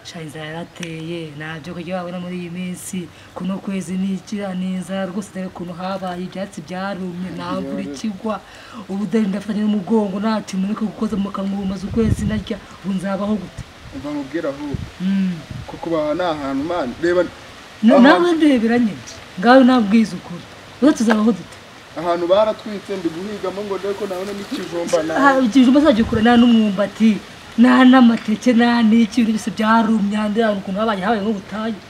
Sha inzara yarateye ntabyo kurya wabona muri iyi minsi kuno kwezi n'ikira n'inzara rwose dore ukuntu habaye ibyatsi byarumye nta mvura ikigwa ubu dore ndafatanye n'umugongo nta kintu niko gukoza mu kanwa ubu maze ukwezi narya ubu nzabaho gute? Umva nkubwire ahubwo kuko baha ni ahantu man reba nawe ndebera nyine ngawe nabwiza ukuri ubu tuzabaho dute? Ahantu baratwitse ndi guhigamo ngo ndebe ko nabona n'ikijumba nawe ikijumba azagikura nta n'umwumbati nta n'amateke nta n'iki ibintu byose byarumye andi ahantu ukuntu habaye habaye nk'ubutayu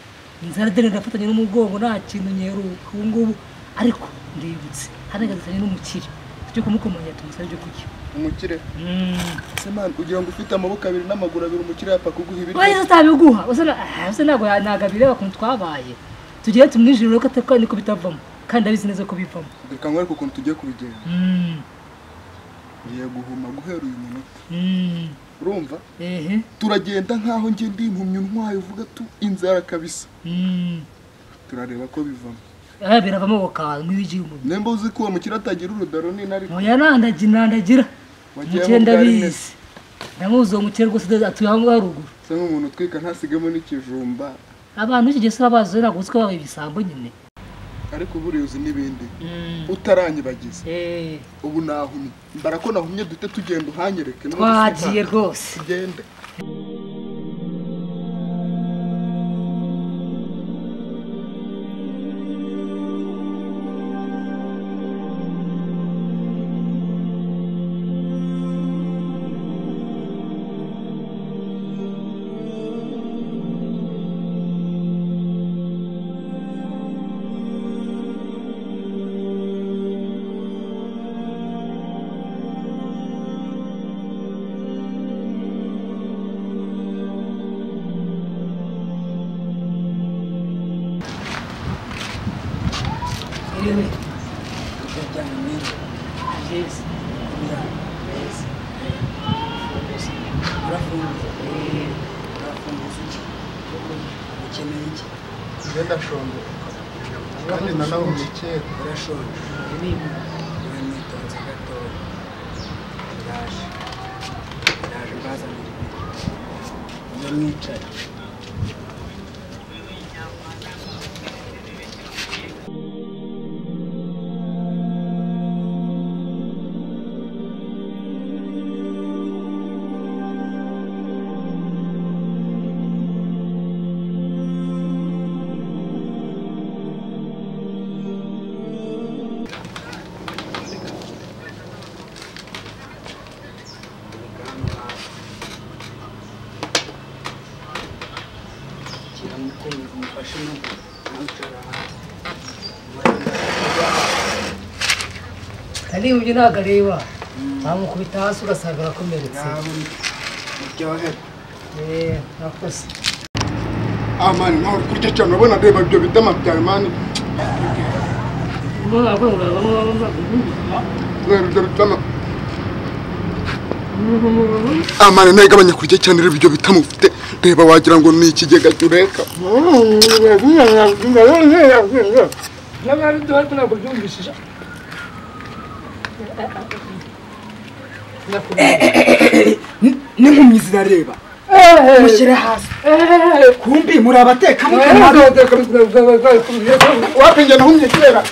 inzara dore ndafatanye n'umugongo nta kintu nyeruka ubu ngubu ariko ndibutse hano n'umukire tujye kumukomanya tumusabe ibyo kurya. Umukire? Ese man ugira ngo ufite amaboko abiri n'amaguru abiri umukire yapfa kuguha ibiryo? Oya atabiguha usa ntabwo nagabireba ukuntu twabaye tugiye tumwijirire ko atari niko bitavamo kandi abizi neza ko bivamo. Reka nkwereke ukuntu tugiye kubigenza. Ngiye guhuma guhera uyu munota. Urumva? Turagenda nkaho ngiye ndi impumyi ntwaye uvuga tu inzara kabisa. Turareba ko bivamo. Biravamo wakanga nk'ibigiye umuntu. Nemba uzi ko uwo mukire atagira urudaro nini ariko. Oya nandagira. Umukire ndabizi. Ndamuzi uwo mukire rwose atuye aho ngaho haruguru. Se nk'umuntu utwika ntasigemo n'ikijumba. Abantu iki gihe se babazi ntabwo uzi ko babaye ibisambo nyine. Ariko buriya uzi n'ibindi utaranyibagiza ubu nahumye mbara ko nahumye dute tugenda uhanyereke twagiye rwose tugende. Ndashonje kandi nanahumye kera. Urashonje nitonze gatoya ndaje mbazanira ibiryo iyo mwicaye. Kandi uyu ntabwo areba bamukubita hasi ugasanga arakomeretse. Murakoze. Man nawe uri kurya cyane urabona reba ibyo bitama byawe man. Reba ibyo bitama. Man nawe gabanya kurya cyane reba ibyo bitama ufite reba wagira ngo ni ikigega cyureka. N'impumyi zirareba mushyire hasi kumbi muri abateka wapi njye nahumye kera.